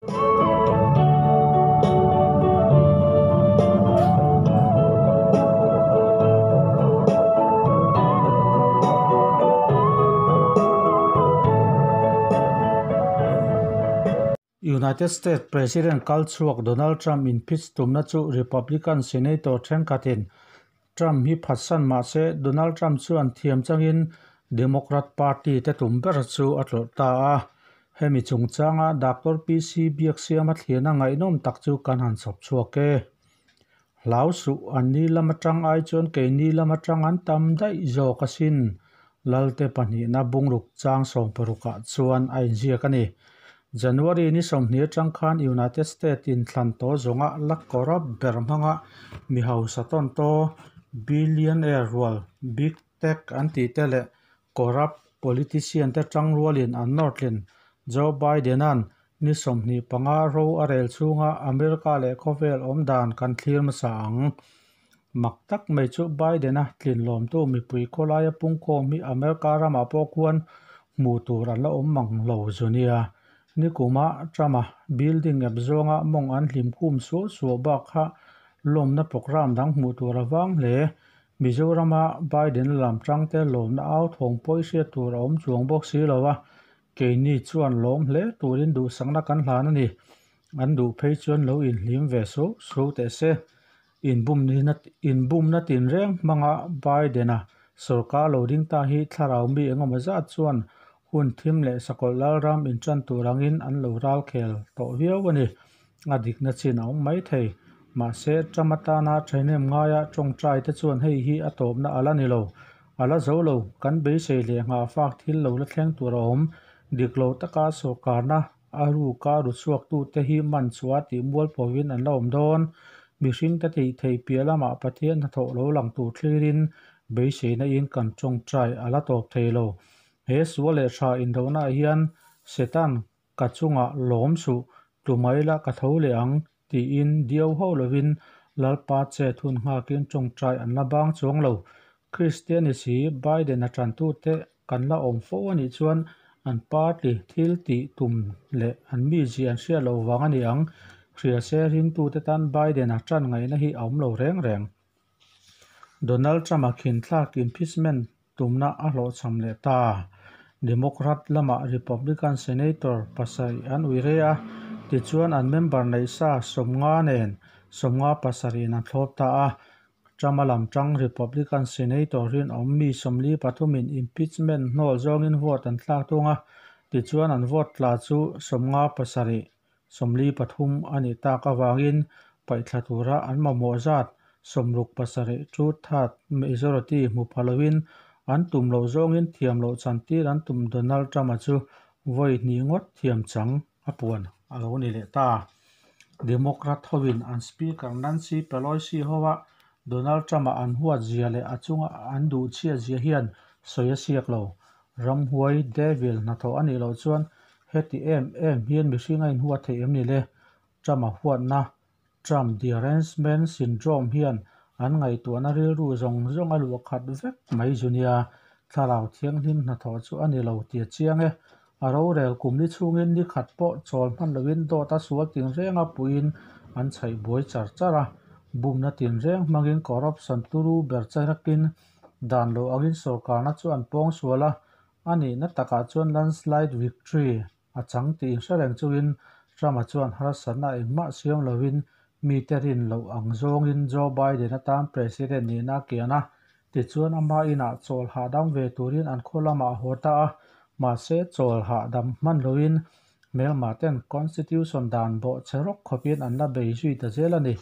United States President kal chhuak Donald Trump impeach tumna chu Republican Senator thenkhatin Trump hi phatsan mah se Donald Trump chuan thiam changin Democrat Party te tum ber chu a tlawrh ta a. Hemi chungchanga Doctor PC Biaksiama thliana ngaihnawm tak chu kan han chhawp chhuak e. Hlau suh, an ni lam atang ai chuan keini lam atang an tam daih zawk asin. Lalte pahnihna bungruk chang sawmparukah chuan a inziak a ni. January ni 20 atang khan United States in thlan tawh zawnga la corrupt ber hmanga mi hausa tawn to billionaire rual big tech an tih te leh corrupt politician te tang rualin an nawrtlin Joe Biden-a'n ni 25 ro a rel chhunga America leh khawvel awm dan kan thlir hmasa ang. Mak tak mai chu Biden-a tlin lawmtu mipui khawlaia pungkhawm hi America ramah pawh khuan hmuh tur an la awm mang lo zu nia. Nikuma Trump-a building ep zawnga mawng an hlim khum suah suah bak kha lawmna program dang hmuh tur a vang hle. Mizorama Biden lam tangte lawmna au thawng pawi hriat tur a awm chuang bawk si lo a, keini chuan lawm hle turin duhsakna kan hlan a ni. An duh phei chuan lo inhlim ve su su teh se. Inbumna tinreng hmanga Biden-a sorkar lo ding ta hi thlarau mi engemaw zat chuan hun thim leh sakawlh lalram intan tur angin an lo ral khel tawh viau a ni. A dikna chin a awm mai thei. Mahse, Trump atana thahnem ngaia tawngtai te chuan hei hi a tawpna a la ni lo. A la zo lo, kan beisei leh nghahfak thil lo la thleng tur a awm. Dik lo taka sorkarna a ruka ru chhuak tu te hi man chhuah tih mual phovin an la awm dawn. Mihring te tih thei piah lamah Pathian hnathawh lo lang tur thlirin beiseina in kan tawngtai a la tawp thei lo. He sual leh tha indona hian Satan ka chunga lawm suh tumaila ka tho leh ang tiin diau ho lovin Lalpa che thun nghakin tawngtai an la bang chuang lo. Christian ni si Biden a tan tu te kan la awm fo ani chuan an party thil tih tum leh an mi zi an hriat lo wang ani ang. Hria se ring tu te tan Biden a tan ngaina hi a awm lo reng reng. Donald Trump a khin thlak impeachment tumna a hlawh cham leh ta. Democrat lama Republican Senator pasarih an ui re a, tichuan an member nei sa 50 nen 50 pasarih an thlawp ta a. Trump a lam tang Republican Senator rin awm mi 43 in impeachment hnawl zawngin vote an thlak thung a, tichuan an vote tla chu 50 pasarih 43 ani tak awangin paihthla tura an mamawh zat 67 2/3 majority hmu phalowin an tum lo zawngin thiam lo chantir an tum Donald Trump a chu vawi hnih ngawt thiam chang a puan a lo ni leh ta. Democrat hovin an Speaker Nancy Pelosi howa Donald Trump a an huat zia leh a chunga an duh chhiat zia hian sawi a siak lo. Ramhuai devil hnathawh ani lo chuan heti em em hian mihring a inhuat thei em ni le. Trump a huatna Trump derangement syndrome hian an ngaihtuahna rilru zawng zawng a luah khat vek mai zu nia. Thlarau thianghlim hnathawh chu ani lo tia chiang e. A rorel kum ni chhungin ni khat pawh chawl hman lovin dawt a sual tin renga puiin an chhaih buai char char a. Bumna tin reng hmangin corruption turu ber charakin dan lo angin sorkarna chu an pawng sual a. Ani na takah chuan landslide victory a chang tih in hre reng chungin Trump a chuan harsatna engmah siam lovin mi te rin loh ang zawngin Joe Biden atan president nihna a kian a. Tichuan ama inah chawl hahdam ve turin an khaw lamah a haw ta a. Mahse chawl hahdam hman lovin hmelma ten constitution dan bawh che rawk khawpin an la bei zui ta zel a ni.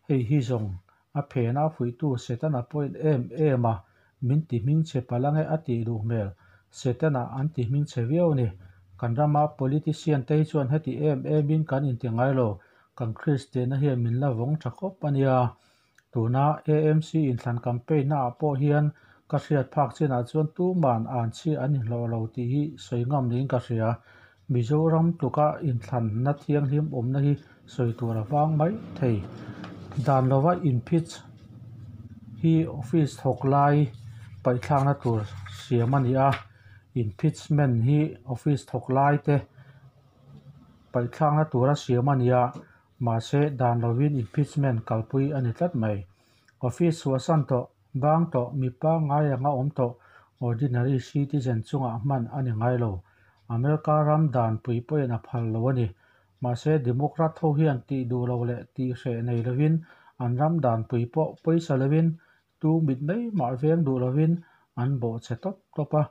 Hei hi zawng a phena fuihtu Satan a point em em a min ti hming che palange a tih duh hmel. Satan a an ti hming che viau ni. Kan rama politician te hi chuan heti em emin kan inti ngai lo. Kan Christian a hian min la vawng tha khawp ania. Tuna AMC inthlan campaign na ah pawh hian ka hriat phak chinah chuan tuman an chi an inhlawh lo tih hi sawi ngam niin ka hria. Mizoram tluka inthlan na thianghlim awmna hi sawi tur a vang mai thei. Dan lova impeach hi office thawk lai paihthlakna tur siam ani a. Impeachment hi office thawk lai te Paihthlakna tura siam a ni a, mahse dan lovin impeachment kalpui a ni tlat mai. Office chhuahsan tawh, bang tawh, mi pangngai anga awm tawh, ordinary citizen chungah hman a ni ngai lo. America ram dan pui pawhin a phal lo a ni. Mahse Democrat ho hian tih duh lo leh tih hreh nei lovin an ram dan pui pawh pawisa lovin tu mit mai mah veng duh lovin an bawhchhe tawp tawp a.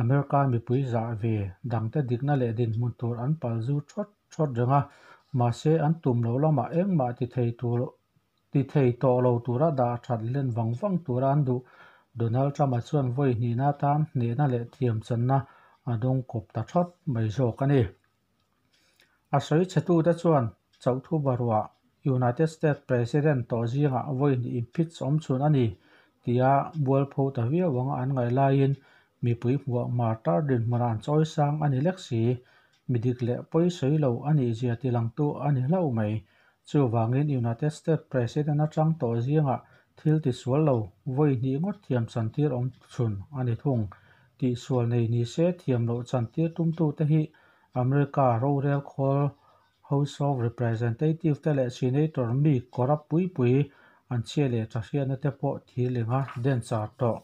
America mipui zah ve dangte dikna leh dinhmun tur an pal zu thawt thawt reng a, mahse an tum loh lamah engmah ti thei tur ti thei tawh lo tura dah that hlen vang vang tura an duh. Donald Trump-a chuan vawi hnihna atan hnehna leh thiamchanna a dawng kawp ta thawt mai zawk a ni. A sawi chhetute chuan Chauhthu Baruah United States President tawh zingah vawi hnih impeach awm chhun a ni tia mualpho ta viau anga an ngaih laiin mipui hmuah martar dinhmunah an chawi sang a ni lek si. Mi dik leh pawi sawi lo a nih zia tilangtu a ni hlauh mai. Chuvangin United States President atang tawh zingah thil tisual lo vawi hnih ngawt thiam chantir awm chhun a ni thung. Tihsual nei ni se thiam loh chantir tumtute hi America rorel khawl House of Representative te leh Senator mi corrupt pui pui an chhia leh tha hriatna te pawh thil enga den char tawh.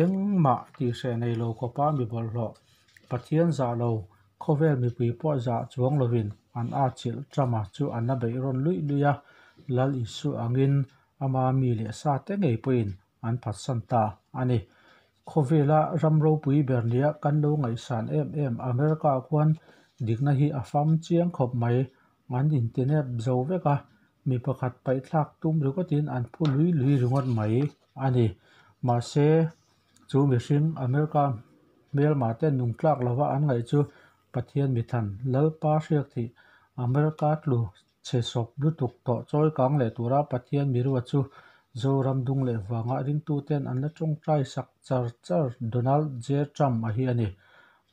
Engmah tihhreh nei lo khawpa mi bawlhhlawh Pathian zah lo khawvel mipui pawh zah chuang lovin an atchilh Trump-a chu an la beih rawn luih luih a, Lal Isua angin ama mi leh sa te ngei pawhin an phatsan ta a ni. Khawvela ram ropui ber nia kan lo ngaihsan em em America khuan dikna hi a fam chiang khawp mai. An intinep zo vek a, mi pakhat paihthlak tum ringawtin an phu lui lui ringawt mai a ni. Mahse, chu mihring America hmelma te nung tlak lova an ngaih chu Pathian mithan Lalpa hriak thih America tlu Chhe sawp lutuk tawh chawi kang leh tura Pathian miruat chu Zoram dung leh vanga ringtuten an la tawngtai sak char char Donald J. Trump a hi a ni.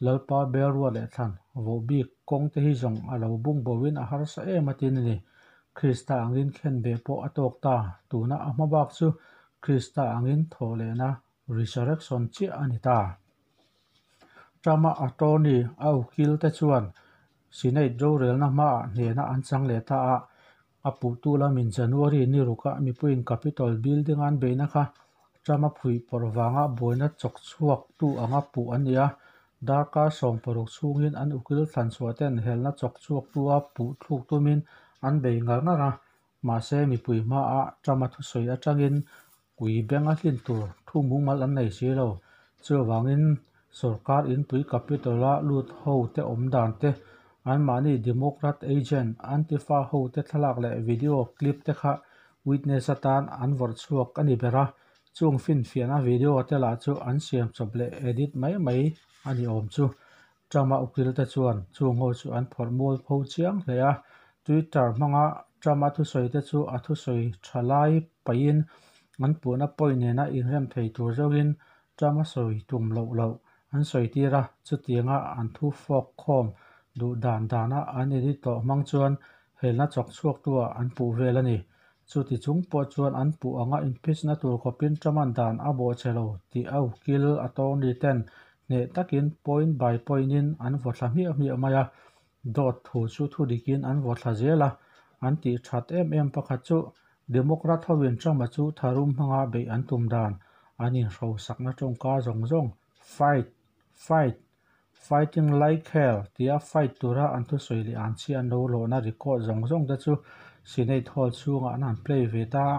Lalpa Belruat leh thlan voh bik kawng te hi zawng a lo bung boin a harsa em a tin a ni. Krista angin khenbeh pawh a tawk ta, tuna a hma bak chu Krista angin thawh lehna resurrection chiah a ni ta. Trump-a attorney a ukil te chuan Senate rorelna hmaah hnehna an chang leh ta a, a puhtu lamin January ni rukah mipuiin Capitol building-a an beihna kha Trump-a phuih pawrh vanga buaina chawk chhuaktu anga puh an ni a, darkar 16 chhungin an ukil thlanchhuah ten helna chawk chhuaktu-a puh thluk tumin an bei ngar ngar a, mahse mipui hmaah Trump-a thusawi atangin Ui beng a hlin tur thu mumal an nei si lo. Chuvangin sorkar inpui Capitol-a lut ho te awm dan te, anmahni Democrat agent, Antifa ho te thlalak leh video clip te kha witness atan an vawrh chhuak a ni ber a. Chung finfiahna video te lah chu an siam chawp leh edit mai mai a ni awm chu. Trump-a ukil te chuan chung ho chu an phawrh mual pho chiang hle a. Twitter hmanga Trump-a thusawi te chu a thusawi tha lai paihin an puhna point nena inrem thei tur zawngin Trump-a sawi tum loh loh an sawi tir a, chutianga an thu fawk khawm duh dan dana an edit tawh hmang chuan helna chawk chhuaktu-ah an puh vel a ni. Chuti chung pawh chuan an puh anga impeach-na tur khawpin Trump-a'n dan a bawhchhe lo tih a ukil attorney ten hneh takin point by point-in an vaw thla hmiah hmiah mai a, dawt thu chu thu dikin an vaw thla zel a, an tih that em em pakhat chu Democrat hoin Trump-a chu tharum hmanga beih an tum dan an inhrosakna tawngka zawng zawng fight, fight, fighting like hell tia fight tura an thusawi leh an chhia an lo lawhna record zawng zawng te chu Senate hall chhungah an han play ve ta a,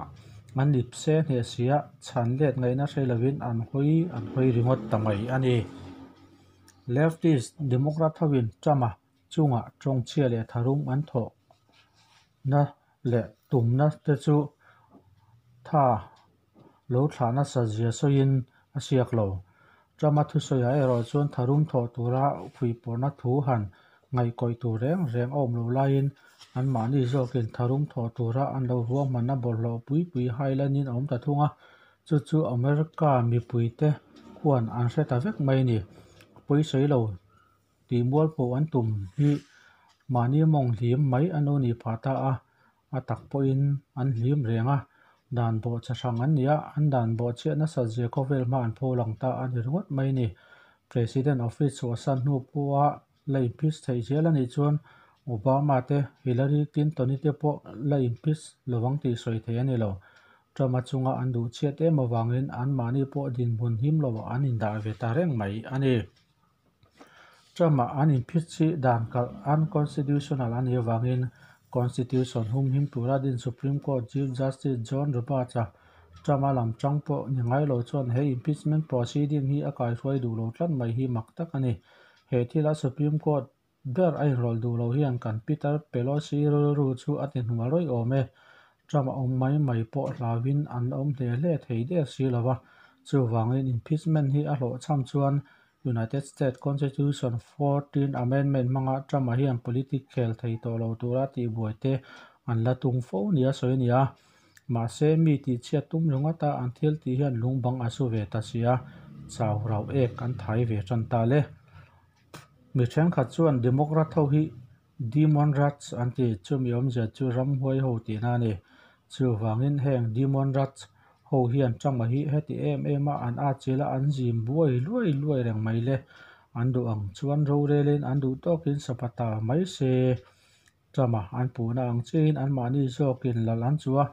an ip se hneh si a, chhan let ngaihna hre lovin an hawi an hawi ringawt ta mai a ni. Leftist Democrat hoin Trump-a chungah tawngchhia leh tharum an thawhna leh tumna te chu tha lo thlah nasa zia sawiin a siak lo. Trump-a thusawiah erawh chuan tharum thawh tura fuihpawrhna thu han ngaihkawih tur reng reng a awm lo laiin anmahni zawkin tharum thawh tura an lo ruahmanna bawlhhlawh pui pui hailanin a awm ta thung a, chu chu America mipuite khuan an hre ta vek mai a ni. Pawisawi lo tih mualpho an tum hi mahni mawng hlim mai an lo nih phah ta a, A tak pawhin an hlim reng a, dan bawhchhe hrang an ni a, an dan bawhchhiah nasat zia khawvel hma an pho lang ta a ni ringawt mai a ni. President office chhuahsan hnu pawha la inphis theih zel a nih chuan Obama te, Hillary Clinton-i te pawh la impeach lovang tih sawi theih a ni lo. Trump-a chunga an duh chhiat em avangin anmahni pawh dinhmun him lovah an indah ve ta reng mai a ni. Trump-a an impeach hi dan kalh unconstitutional a nih avangin Constitution humhim tura din Supreme Court Chief Justice John Roberts-a Trump-a lam tang pawh ni ngai lo chuan he impeachment proceeding hi a kaihruai duh lo tlat mai hi mak tak a ni. He thila Supreme Court ber a inrawlh duh lo hian kan Peter Pelosi rilru chu a ti hnual rawih awm e. Trump a awm mai mai pawh hlauin an la awm hle hle thei der si lo va, chuvangin impeachment hi a hlawhchham chuan United States Constitution Fourteenth Amendment hmanga Trump-a hian politic khel thei tawh lo tura tihbuai te an la tung fo nia sawi a ni a. Mahse, mi tihchhiat tum ringawta an thil tih hian lungbang a su ve ta si a, chau rauh ek an thai ve tan ta le. Mi thenkhat chuan Democrat ho hi Demon Rats an ti, chumi awmzia chu ramhuai ho tihna a ni. Chuvangin heng Demon Rats ho hian Trump-a hi heti em em a an atchilh a an zim buai luai luai reng mai le. An duh ang chuan rorelin an duh tawkin sapata mai se. Trump-a an puhna ang chiahin anmahni zawkin lal an chu a,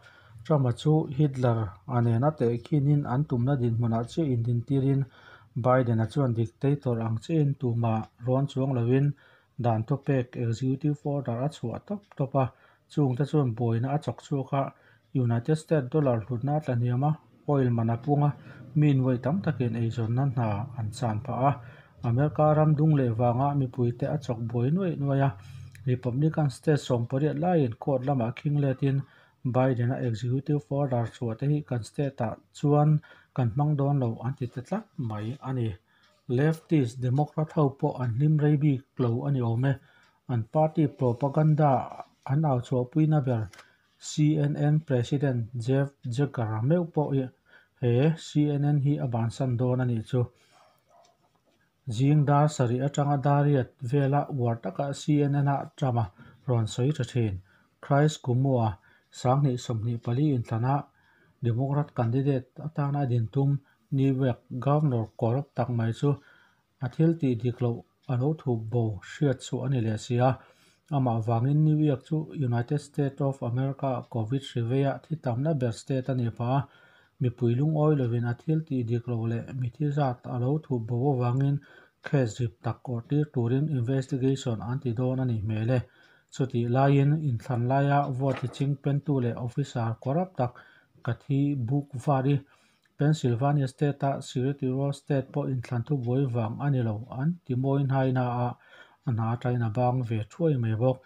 Trump-a chu Hitler a nena tehkhinin an tumna dinhmunah chiah indintirin Biden-a chuan dictator ang chiahin tumah rawn chuang loin dan thupek executive order a chhuah tawp tawp a, chungte chuan buaina a chawk chhuak a, United States dollar hlutna a tlahniam a, oil man a pung a, mi nuai tam takin eizawnna hna an chan phah a, America ram dung leh vanga mipuite a chawk buai nuaih nuaih a, Republican state 18 laiin court lamah khing letin Biden-a executive order chhuah te hi kan state-ah chuan kan hmang dawn lo an ti ta tlat mai a ni. Leftist Democrat ho pawh an hlim rei bik lo a ni awm e. An party propaganda an au chhuahpuina ber CNN President Jeff Zucker-a meuh pawh he CNN hi a bansan dawn a nih chu. Zing dar sarih atanga dar riat vela uar taka CNN-a Trump-a rawn sawi tha thin. Chris Cuomo-a 2024 inthlana Democrat candidate atana din tum New York Governor corrupt tak mai chu a thil tih dik loh a lo thup bo hriat chhuah a ni leh si a. Amah vangin New York chu United States of America Covid hri veia thi tamna ber state a ni phah a. Mipui lungawi lovin a thil tih dik loh leh mithi zat a lo thup bo avangin case rip tak awrh tir turin investigation an ti dawn a ni hmel e. Chutih laiin inthlan laia vote ti ching pentu leh officer corrupt tak Kathy Boockvar-i Pennsylvania state-a Secretary of State pawh inthlan thu buai vang a ni lo an ti mawi hnai na a, a hna atangin a bang ve thuai mai bawk.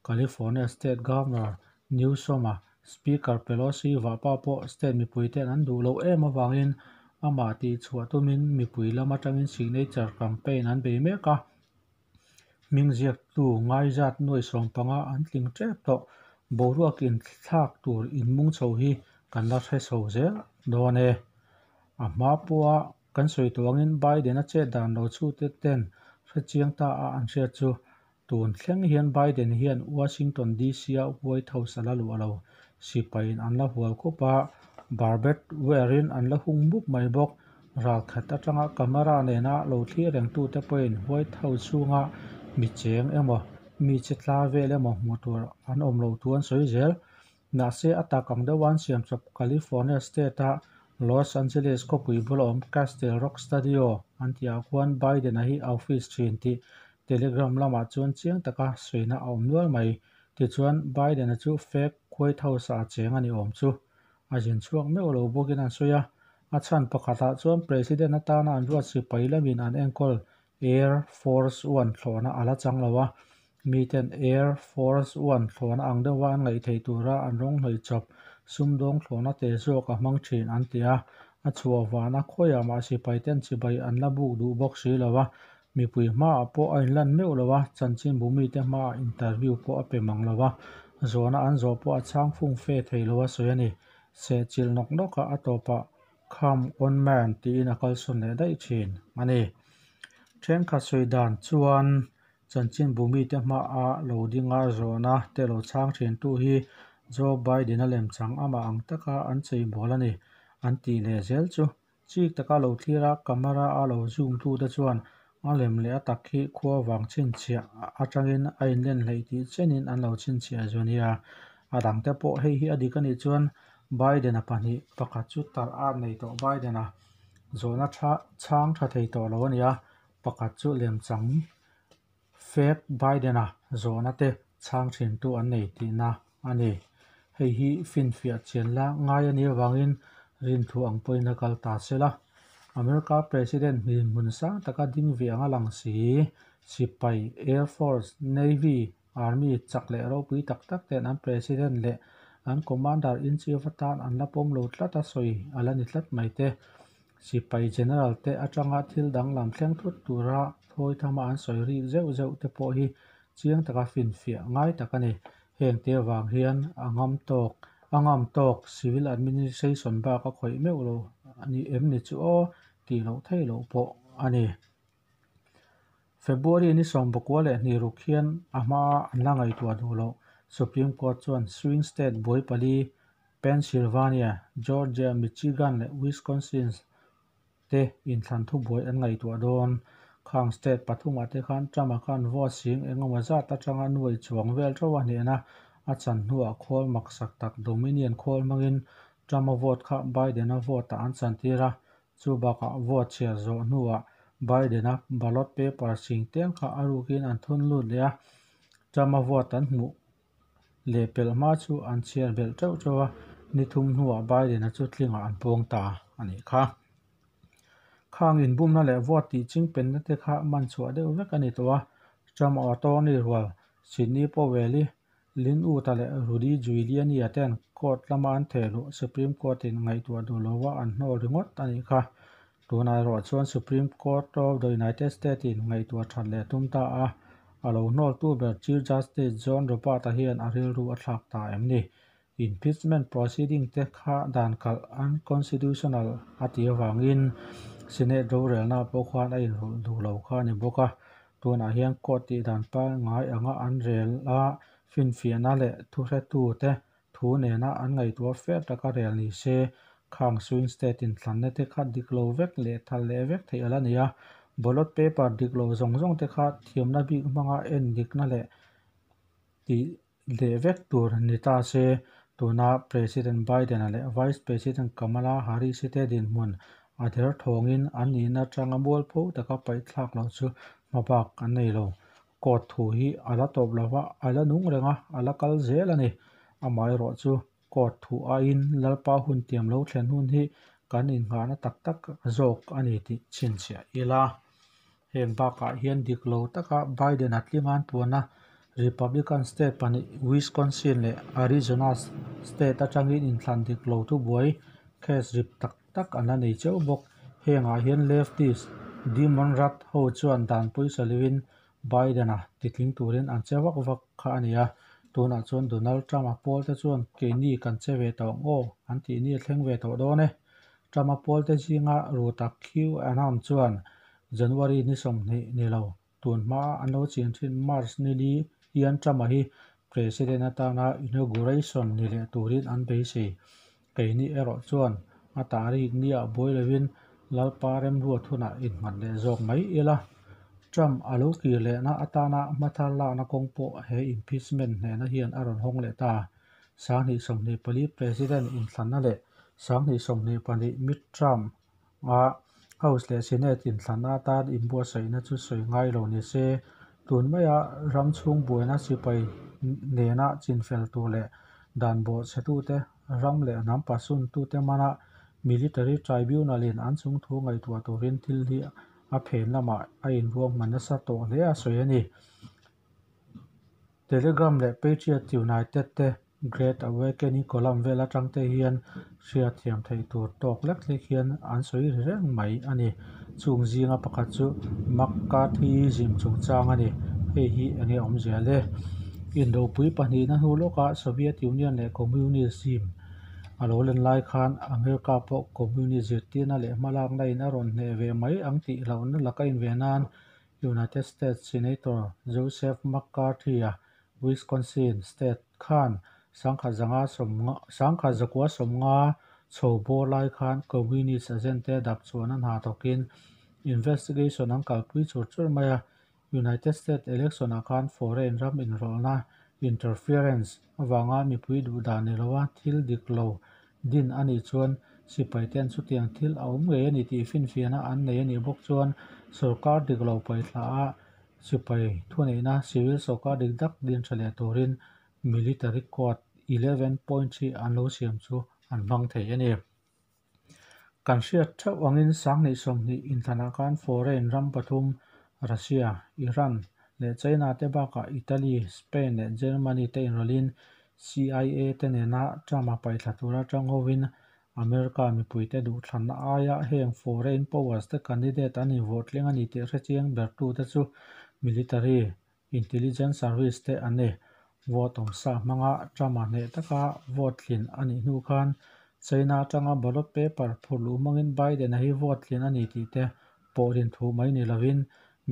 California State Governor Newsom-a Speaker Pelosi vahpa pawh state mipuite'n an duh loh em avangin amah tihchhuah tumin mipui lam atangin signature campaign an bei mek a. Hming ziaktu ngaizat nuai 15 an tling tep tawh. Boruak inthlak tur inmung chho hi kan la hre chho zel dawn e. A hma pawha kan sawi tawh angin Biden-a chet dan lo chhute ten hrechiang ta a an hriat chu tun thleng hian Biden hian Washington DC-a White House a la luah lo. Sipaiin an la hual khup a, barbed wire-in an la hung mup mai bawk. Ralkhat atanga camera nena lo thlir rengtute pawhin White House chhunga mi cheng emaw mi che tla vel emaw hmuh tur an awm loh thu an sawi zel. Mahse a tak ang deuh an siam chawp California state-a Los Angeles khawpui bula awm Castle Rock Studio an tihah khuan Biden-a hi a office thin tih Telegram lamah chuan chiang taka sawina a awm nual mai. Tichuan Biden-a chu fake White House-ah a cheng a ni awm chu. A zin chhuak meuh lo bawkin an sawi a. A chhan pakhatah chuan President atana an ruat sipai lamin an enkawl Air Force One thlawhna a la chang lo a. Miten Air Force One thlawhna ang deuha an ngaih theih tura an rawng hnawih chawp sumdawng thlawhna te zawk a hmang thin an ti a. A chhuah vana khawiah mah sipai ten chibai an la buk duh bawk si lo a. Mipui hmaah pawh a inlan meuh lo a, chanchinbu mite hmaah interview pawh a pe mang lo a, zawhna an zawh pawh a chhang fung fe thei lo a sawi a ni. Sehchilh nawk nawk a, a tawpah Come on man tiin a kalsawn leh daih thin a ni. Thenkhat sawi dan chuan chanchinbu mite hmaah lo dinga zawhna te lo chhang thin tu hi Joe Biden-a lemchang amah ang taka an cheibawl a ni an tih leh zel chu. Chik taka lo thlir a, camera a lo zoom tu te chuan A lem leh a tak hi khua vang chhinchhiah atangin a inlen hleih tih chenin an lo chhinchhiah zu nia. A dangte pawh hei hi a dik a nih chuan Biden-a pahnih, pakhat chu tar at nei tawh Biden-a zawhna tha chhang tha thei tawh lo a ni a, pakhat chu lemchang fake Biden-a zawhna te chhang thintu an nei tihna a ni. Hei hi finfiah chian la ngai a nih avangin rinthu ang pawhin a kal ta se la. America President hminhmun sang taka ding ve anga lang si, sipai, Air Force, Navy, Army chak leh ropui tak tak ten an President leh an Commander in Chief atan an la pawm lo tlat a sawi a la ni tlat mai te. Sipai General te atanga thil danglam thleng thut tura thawi thama an sawi rik zeuh zeuh te pawh hi chiang taka finfiah ngai tak a ni. Heng te avang hian a ngam tawk a ngam tawk Civil Administration bak a khawih meuh lo a ni em ni chu aw tih loh theih loh pawh a ni. February ni sawmpakua leh hnih ruk hian a hmaa an la ngaihtuah duh loh Supreme Court chuan swing state buai pali Pennsylvania, Georgia, Michigan leh Wisconsin te inthlan thubuai an ngaihtuah dawn. Khang state pathumah te khan Trump-a khan vote sing engemaw zat atanga nuai chuang vel theuh a hnehna a chan hnuah khawl maksak tak Dominion khawl hmangin Trump-a vote kha Biden-a vote-ah an chantir a, chu bakah vote chhiar zawh hnuah Biden-a ballot paper sing tel kha a rukin an thun lut leh a, Trump-a vote an hmuh leh pelh hma chu an chhiar belh teuh teuh a, ni thum hnuah Biden-a chu tlingah an puang ta a nih kha. Khang inbumna leh vote tih chingpenna te kha man chhuah deuh vek a ni tawh a, Trump-a attorney rual Sidney Powell-i, Lin Wood-a leh Rudy Giuliani-a ten court lama an theh luh Supreme Court-in ngaihtuah duh lova an hnawl ringawt a nih kha. Tunah erawh chuan Supreme Court of the United States-in ngaihtuah that leh tum ta a, a lo hnawltu ber Chief Justice John Roberts-a hian a rilru a thlak ta em ni? Impeachment proceeding te kha dan kalh unconstitutional a tih avangin Senate rorelna pawh khan a inrawlh duh lo kha a ni bawk a. Tunah hian court tih dan pangngai anga an rel a, finfiahna leh thuhretute thu nena an ngaihtuah fair taka rel ni se, khang swing state inthlanna te kha dik lo vek leh thal leh vek theih a la ni a. Ballot paper dik lo zawng zawng te kha thiamna bik hmanga en dikna leh tih leh vek tur ni ta se, tuna President Biden-a leh Vice President Kamala Harris-i te dinhmun a der thawngin an nihna atanga mualpho taka paihthlak loh chu hmabak an nei lo. Court thu hi a la tawp lo va, a la nung reng a, a la kal zel a ni. Amaherawh chu court thu aiin Lalpa hun tiam lo thlen hun hi kan innghahna tak tak zawk a ni tih chhinchhiah ila. Heng bakah hian dik lo taka Biden-a tlingan puana Republican state pahnih Wisconsin leh Arizona state atangin inthlan dik lo thubuai case rip tak tak an la nei cheu bawk. Hengah hian leftist Demon-rat ho chuan dan pawisa lovin Biden-a titling turin an che vak vak kha a ni a. Tunah chuan Donald Trump-a pawlte chuan keini kan che ve tawh ang aw an tih ni a thleng ve tawh dawn e. Trump-a pawlte zinga Ruta QAnon chuan January ni 20 ni lo, tun hmaa an lo chin thin March ni li hian Trump-a hi President atana inauguration ni leh turin an beisei. Keini erawh chuan a tarik nia buai lovin Lalpa remruat hunah innghat leh zawk mai ila. Trump a lo kir lehna atana hmathar lakna kawng pawh he impeachment hnehna hian a rawn hawng leh ta. 2024 President inthlanna leh 2022 midterm a House leh Senate inthlanna atan inbuatsaihna chu sawi ngai lo ni se, tun maia ram chhung buaina sipai nena chinfel tur leh dan bawhchhetute ram leh hnam pasuntute mana Military Tribunal-in an chungthu ngaihtuah turin thil hi a phen lamah a inruahman nasa tawh hle a sawi a ni. Telegram leh Patriot United te Great Awakening column vel atang te hian hriatthiam theih tur tawk lek lek hian an sawi ri reng mai a ni. Chung zinga pakhat chu McCarthyism chungchang a ni. Hei hi enge awmzia le? Indopui pahnihna hnu lawkah Soviet Union leh Communism a lo len lai khan America pawh Communist zirtirna leh hmalakna in a rawn hneh ve mai ang tih hlauhna laka inve nan United States Senator Joseph McCarthy-a Wisconsin state khan 1919 chho bawr lai khan Communist agent te dap chuan a hna thawkin Investigation an kalpui chur chur mai a, United States election ah khan foreign ram inrawlhna, interference, avanga mipui duh dan ni loa thil dik lo din a nih chuan sipai ten chutiang thil a awm ngei a ni tih finfiahna an nei a nih bawk chuan sorkar dik lo paihthla a sipai thuneihna civil sorkar dik tak din tha leh turin military court 11.3 an lo siam chu an hmang thei a ni. Kan hriat theuh angin 2020 inthlanah khan foreign ram pathum Russia, Iran leh China te bakah Italy, Spain leh Germany te inrawlhin CIA te nena Trump-a paihthla tura tang hovin America mipuite duhthlanna aia heng foreign powers te candidate an invuah tling a ni tih hrechiang bertute chu military intelligence service te an ni. Vote awmsa hmanga Trump-a hneh taka vote tlin a nih hnu khan China atanga ballot paper phurh luh hmangin Biden-a hi vote tlin a ni tih te pawh rin thu mai ni lovin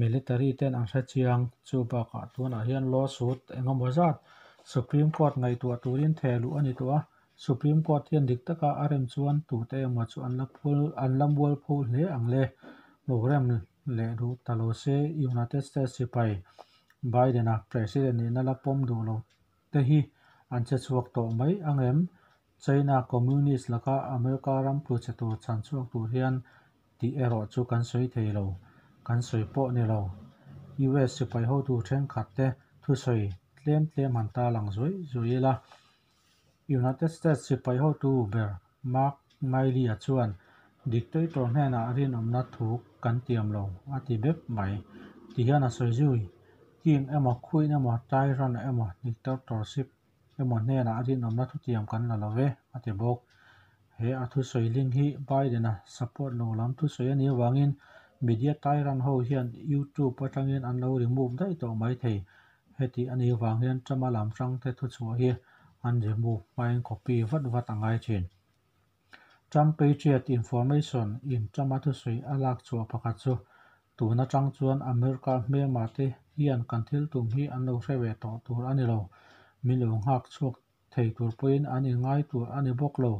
military ten an hrechiang. Chu bakah tunah hian lawsuit engemaw zat Supreme Court ngaihtuah turin theh luh a ni tawh a, Supreme Court hian dik taka a rem chuan tute emaw chu an la phul an la mual pho hle ang le. Lo rem leh duh ta lo se United States sipai Biden-a President nihna la pawm duh lo te hi an che chhuak tawh mai ang em? China Communist laka America ram tlu che tur chhan chhuak tur hian tih erawh chu kan sawi thei lo, kan sawi pawh ni lo. US sipai hotu thenkhat te thusawi tlem tlem han ta lang zuai zuai ila. United States sipai hotu ber Mark Milley-a chuan dictator hnenah rinawmna thu kan tiam lo a ti bep mai. Tihian a sawi zui, King emaw, Queen emaw, tyrant emaw, dictatorship emaw hnenah rinawmna thutiam kan la lo ve, a ti bawk. He a thusawi link hi Biden-a support lo lam thusawi a nih avangin media tyrant ho hian YouTube atangin an lo remove daih tawh mai thei. Heti a nih avang hian Trump-a lam hrangte thuchhuah hi an remove hmain copy vat vat a ngai thin. Trump Patriot Information in Trump-a thusawi a lak chhuah pakhat chu tun atang chuan America hmelma te hian kan thil tum hi an lo hre ve tawh tur a ni lo. Min lo nghak chhuak thei tur pawhin an inngai tur a ni bawk lo.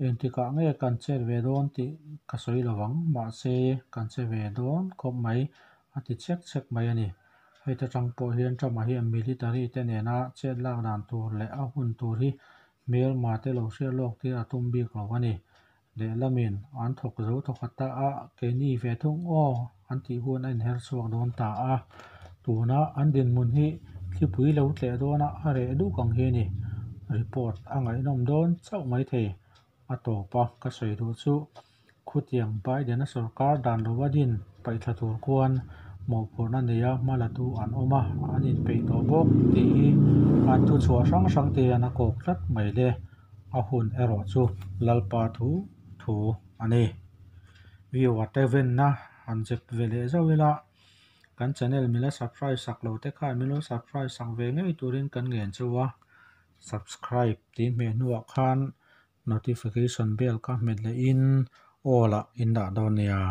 Engtikah nge kan chet ve dawn tih ka sawi lovang, mahse kan che ve dawn khawp mai a ti chek chek mai a ni. Heta tang pawh hian Trump-a hian military te nena chet lak dan tur leh a hun tur hi hmelma te lo hriat lawk tir a tum bik lo a ni. Lehlamin an thawk zo thawkhat ta a, keini ve thung aw an tih hun a inher chhuak dawn ta a. Tuna an dinhmun hi thlipui lo tleh dawna a reh duk ang hi a ni. Report a ngaihnawm dawn chauh mai thei. A tawp a, ka sawi duh chu khutiang Biden-a sorkar dan lova din paihthla tur khuan mawhphurhna neia hma latu an awm a, an inpeih tawh bawk tih hi an thuchhuah hrang hrang te hian a kawk tlat mai le. A hun erawh chu Lalpa thu thu a ni. Viewer te venna han zep ve leh zauh ila, kan channel min la subscribe sak lo te khan min lo subscribe sak ve ngei turin kan ngen cheu a, subscribe tih hmeh hnuah khan notification bell kha hmet lehin all ah in dah dawn nia.